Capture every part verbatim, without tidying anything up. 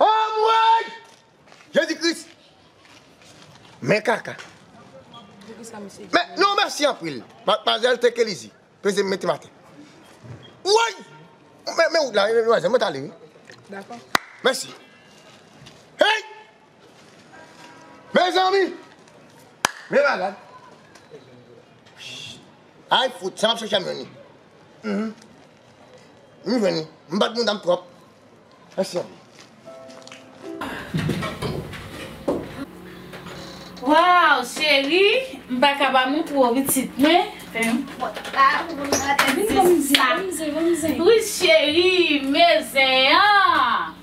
Anmwey! Jezi Kris! Men kaka. Poukisa misye di Men, non, mèsi anpil. Madmwazèl Tekelizi. Peze m mete m atè. Woy! Men, men wout la, men, men, men, mwen t ale, wi. Dakò. Mèsi. Hey! Mezanmi! Men bagay. Ay, fout, sa m ap chèche a m jwenn li. Mhm. M jwenn li. M bat moun dam twòp. Mèsi anpil. Waw, cheri, m pa ka pa montre w pitit mwen. Fè yon pòt la pou nou gade. Vin ban m zen, ban m zen, ban m zen. Wi, cheri, men zen an.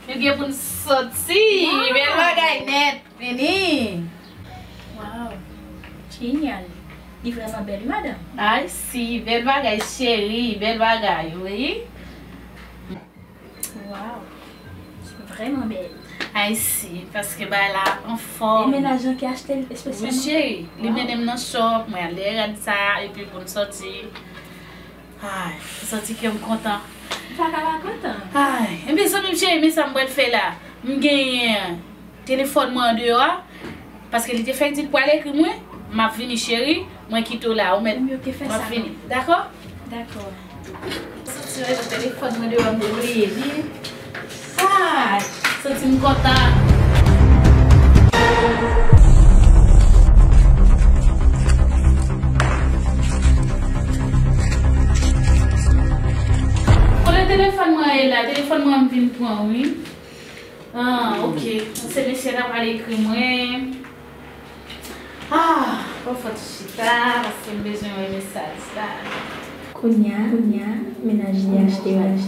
Nou gen pou n soti. Waw. Bèl bagay nèt. Vini. Waw, jenyal. Li vrèman bèl, wi, madanm. Ay, si, bèl bagay, cheri, bèl bagay, wi. Waw, vrèman bèl. Ay, si, paske bagay la anfòm. E mennaj lan ki achte l espesyalman? Wi, cheri, li mennen m nan shop, mwen ale rad sa, epi pou n soti. Ay, m santi kè m kontan. Ou pa ka pa kontan. Ay, enben zanmi m cheri, men sa m pral fè la. M genyen telefòn mwen andeyò a, paske li te fèk di l pral ekri mwen. M ap vini cheri, mwen kite w la, ou mèt. M ap vini. Dakò? Dakò. Santi rete telefòn mwen deyò, m te bliye li. Ah, santi m kontan. Kote telefòn mwen ye la? Telefòn mwen m vin pran, wi. Ah, ok. Se mesye la pral ekri mwen. Ah, bon, fò ti chita, paske m bezwen wè mesaj sa. Kounye a, kounye a, mennaj li achte rad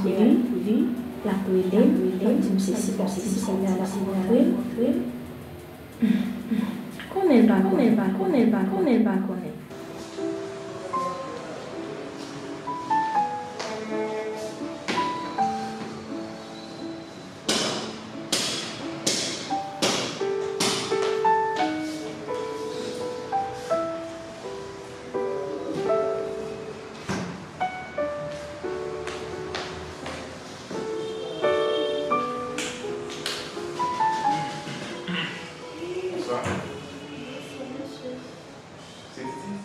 pou li, l ap rele m, l ap di m sesi, l ap di m sela, l ap montre m. Konnen l pa konnen, konnen l pa konnen, konnen l pa konnen. Bonswa. Se Titi?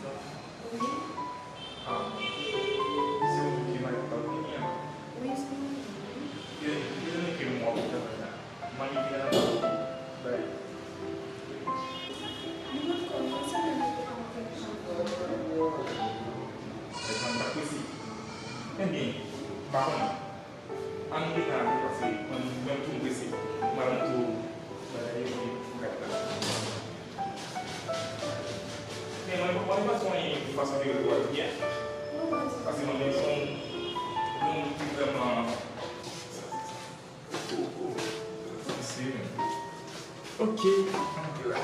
Ok, ann antre la.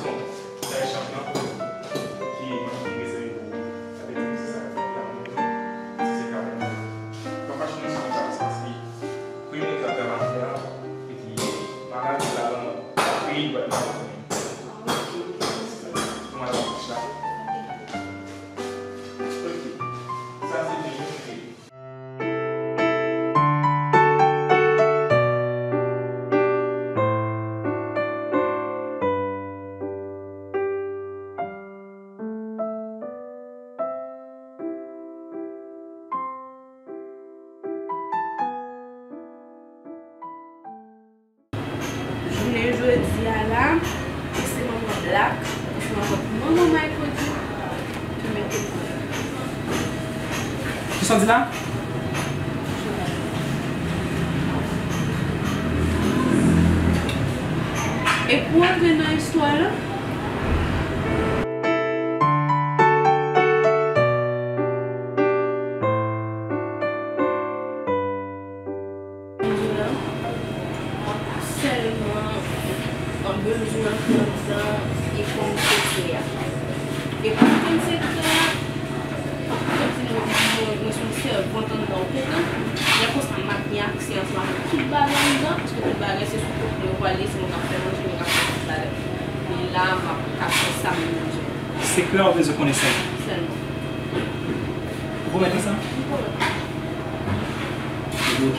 Bon, sa e chanm nan ki mwen ki rezève pou ou. Sa vle di se sa k ap fè la, si se ka mwen. Papa chans nan sa, se paske premye moun k ap travay nan fè a, epi maladi la, la, la, peyi l pa t nan konnen. Mwen la, sa. Ok. Sa se de yon fè. Jounen jodi a la, se manman Black, se manman, manman Michael Duke ki mete l. Kisa w di la? E pou antre nan istwa la, Sèlman, an bezwen antre anndan e konn sekrè a. E pou konn sekrè a, kòmsi mwen, mwen, mwen se yon sèvant anndan, ou konprann? Lè konsa, m ap gen aksè ansanm avèk tout bagay anndan, paske tout bagay se sou kont mwen yo pral ye, se mwen k ap fè manje, mwen k ap fè tout bagay. Men la, m ap ka fè sa m bezwen. Sekrè a ou bezwen konnen sèlman. Sèlman. Ou pwomèt li sa? M pwomèt. Ebyen, ok.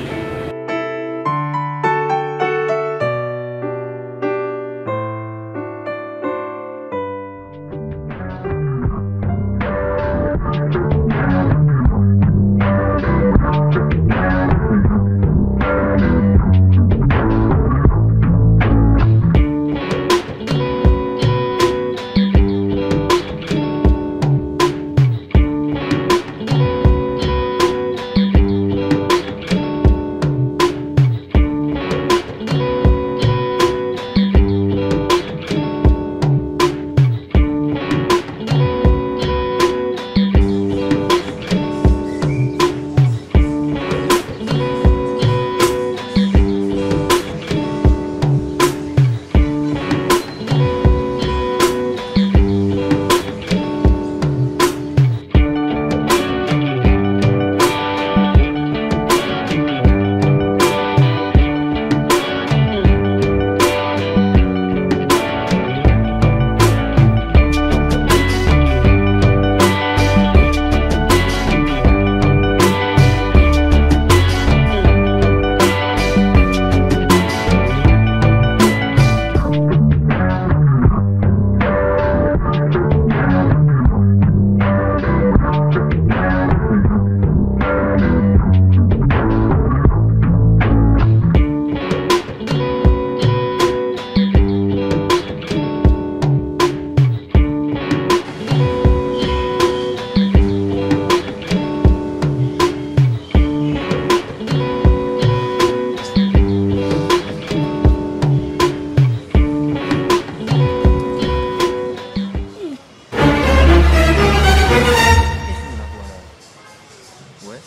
Wè,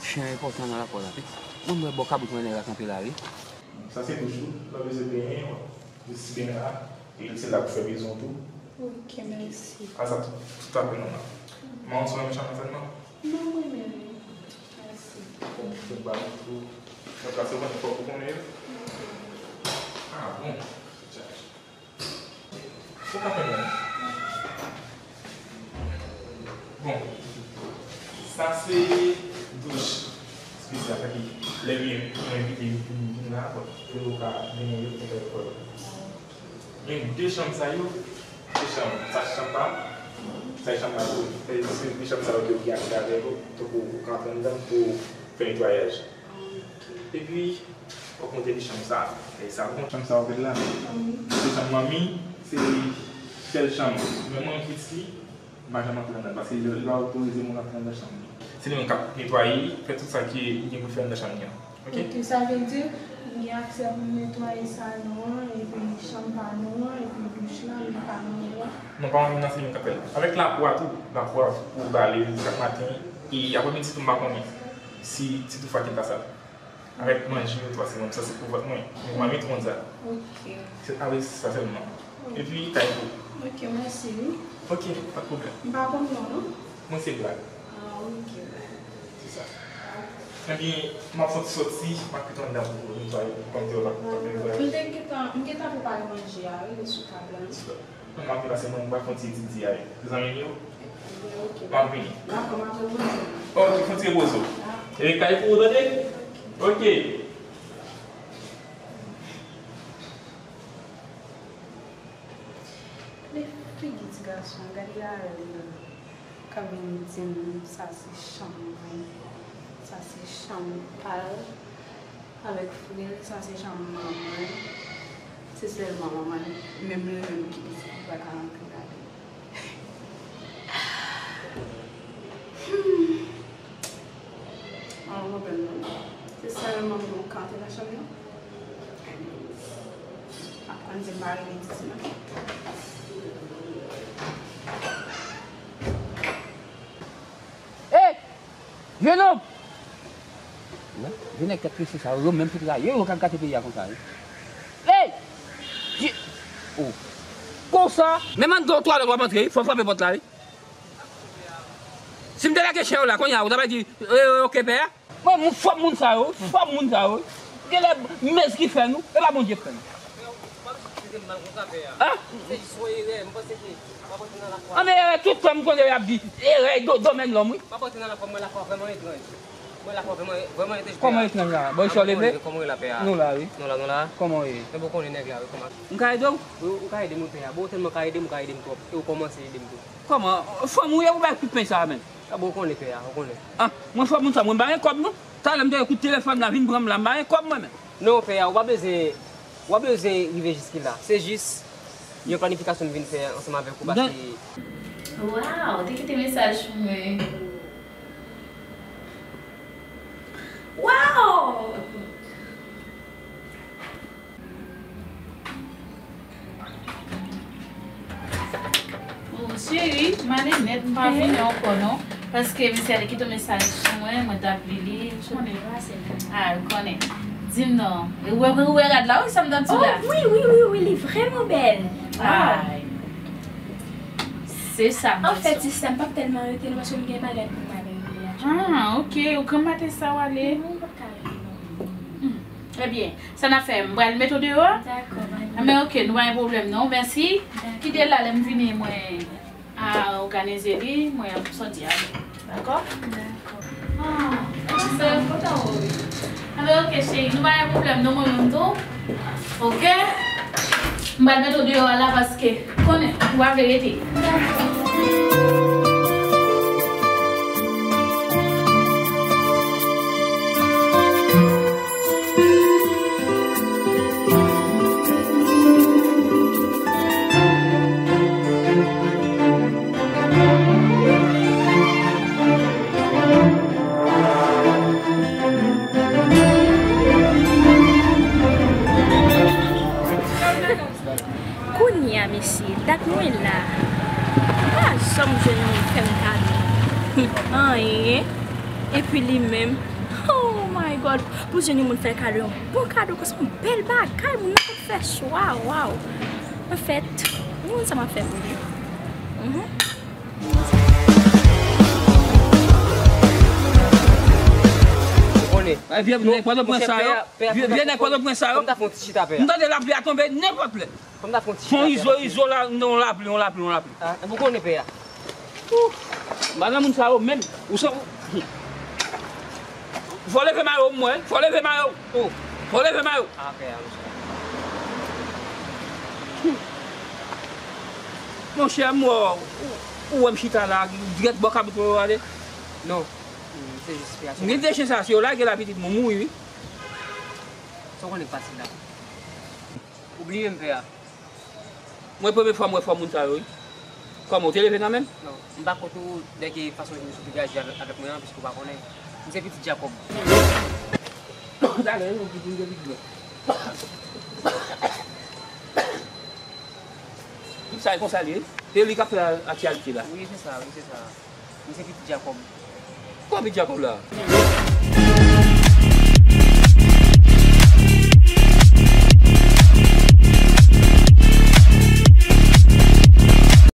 chen enpòtan nan rapò la wi. Mwen, m wè bò kabrit mwen nèg la kanpe la wi. Sa se douch ou, ou pa bezwen benyen, w ap jis benyen la, e se la pou fè bezwen w tou. Ok, mèsi. A sa, tout, tout apèl nou la. Manman, ou renmen chanm nan sèlman? Non, mwen renmen li. Mèsi. Bon, fèk ba nou tou. Donk, la se ou konnen, fòk ou konnen yo. Ah, bon. Ou ka fè menm. Bon, sa se douch espesyal, sa ki lè vin, nou envite yo pou vin la, bon, pou yo ka benyen yo, pou fè yo kò yo. Men de chanm sa yo, se chanm, sa se chanm pa m, sa se chanm pa m tou. Se, se de chanm sa yo ke ou gen aksè avè yo, tankou ou ka antre anndan pou fè netwayaj. Epi, w ap monte li chanm sa. E sa bon, chanm sa w ap wè la. Se chanm manmi, se sèl chanm. Men mwen, m pitit li, m pa janm antre anndan l, paske li pa otorize moun antre anndan chanm li. Se li menm k ap netwaye, fè tout sa ke li gen pou l fè anndan chanm li an. Ok? Ok, sa vle di, m gen aksè pou m netwaye salon an, epi chanm pa nou an, epi douch la, men pa manman an. Non, pa manmi nan, se li menm k ap fè l. Avèk lakou a tou, lakou a pou bale chak maten, e aprèmidi tou, m pa konnen si, si toutfwa ke l ta sa. Avèk manje yo, twa semèn, sa se pou vant mwen. Men mwen met konn sa. Ok. Se, a wi, sa sèlman. Epi, kay pou. Ok, mèsi, wi. Ok, pa de pwoblèm. M pa konn non, non? Mwen se Black. Ah, ok, Black. Se sa. Ebyen, m ap fè yon ti soti, m ap kite w anndan pou netwaye, pou kòm te wè m ap fè netwaye. M te gentan, m gentan prepare manje a, wi, li sou tab la. Mwen ap pase mwen, mwen fè yon ti etidye avèk zanmi m yo. Mwen ap vini. Dakò, m ap repoze. Ok, fè yon ti repoze w. Dakò. E kay pou ou, tande? Ok. Gade figi ti gason an, gade larèl li an. K ap vin di m sa se chanm mwen, sa se chanm pa l avèk frè l, sa se chanm manman l. Se sèlman manman l, menm li menm ki pitit li pa ka rantre ladan l. Hmm. An pwoblèm non. Se sèlman mwen ka antre nan chanm nan. Aprann di m pa rele Titi non. Ey! Jenòm! Wi, vye nèg tèt trese sa yo, yo menm ki trayi yo, yo ka gate peyi a konsa, wi. Ey! Je... Oh. Konsa, menm anndan yon twalèt w ap antre, fò w frape pòt la, wi. Si m te lage chen yo la, kounye a, ou ta bay di, eh, ok, pè a? Mwen, moun, fòm moun sa yo, fòm moun sa yo. Genlè mèz ki fè nou, e pa Bondye k fè nou. An? An, men erè, tout tan m konnen y ap di, erè do, domèn lòm, wi. Kòman etranj la? Bò, isyò leve? Nou la, wi. Nou la, nou la. Kòman w ye? M ka ede w? Wi, ou ka ede m, wi, pè a. Bon, ou tèlman ka ede m, ou ka ede m twòp. E ou kòmanse ede m tou. Kòman? Fanm ou ye pou bay kout pen sa a menm? A bon, ou konnen, pè a, ou konnen. Ah, mwen fò moun sa, mwen pa gen kòb non. Talè m te kout telefòn la vin pran m la, m pa gen kòb mwen menm. Non, pè a, ou pa bezwen, ou pa bezwen rive jiske la. Se jis yon planifikasyon m vin fè ansanm avèk ou paske... Waw, te kite mesaj pou mwen. Waw! Oh, cheri, m ale nèt, m pa vini ankò non. Paske mesye a te kite yon mesaj sou mwen, mwen t ap li li. Ou konnen yo ase nèt. Ah, ou konnen. Di m non. E ou wè, ou wè rad la, wi, sa m t ap di w la. Oh, wi, wi, wi, wi, li vrèman bèl. Ay. Se sa m t ap di w. Anfèt, sista, m p ap tèlman rete non, paske m gen bagay pou m ale rele a. Ah, ok, ou granm maten sa w ale? Non, m p ap ka rete non. Hmm. Ebyen, sa n ap fè, m pral mete w deyò a? Dakò, pa gen pwoblèm. Enben, ok, nou pa gen pwoblèm non, mèsi. Dakò. Kite l la, lè m vini, mwen a òganize li, mwen ap sòti avè l. Dakò? Dakò. Ah, enben, sè, m kontan wè w wi. Enben, ok, cheri, nou pa gen pwoblèm non, mwen menm tou. Ok? M pral mete w deyò a la paske, konnen, ou pa vle rete. Dakò. Kounye a, mesye, dat mwen la, m pa janm jwenn yon moun fè m kado anyen. Epi li menm, oh my God, pou jwenn yon moun fè kado, yon bon kado, konsa yon bèl bagay, moun nan konn fè chwa, waw. Anfèt, m konn sa m ap fè pou li. Mhm. Ou konnen. Ay, vye nèg Pòtoprens sa yo. Vye, vye nèg Pòtoprens sa yo. Kòm ta fè yon ti chita, pè a. M tande lapli a tonbe nenpòt lè. Kòm ta fè yon ti chita, pè a. Fè yon izo, izo la, nan lapli, yon lapli, yon lapli. Ah, ou konnen, pè a. Ouh! M pa nan moun sa yo menm. Ou sa, ou... Fò leve mayo m wè. Fò leve mayo. Oh. Fò leve mayo. Ah, pè a, monchè. Monchè, m wè w, ou wè m chita la, dirèk bò kabrit mwen ale. Non. Se jis pè a. M gen de chen sa, si yo lage la pitit mwen mouri, wi. Sa w konnen k fasil la. Ou bliye m, pè a. Mwen premye fwa m wè fòm moun sa yo, wi. Kòman, ou te leve kanmenm? Non, m pa kont ou dèke fason ou sot degaje avèk, avèk mwen an, piske ou pa konnen. M se pitit Jakòb. Talè, ou di m se pitit mwen. Tout sa e konsa l ye. Se li k ap fè aktyalite la. Wi, se sa, wi, se sa. M se pitit Jakòb. Kòman pitit Jakòb la?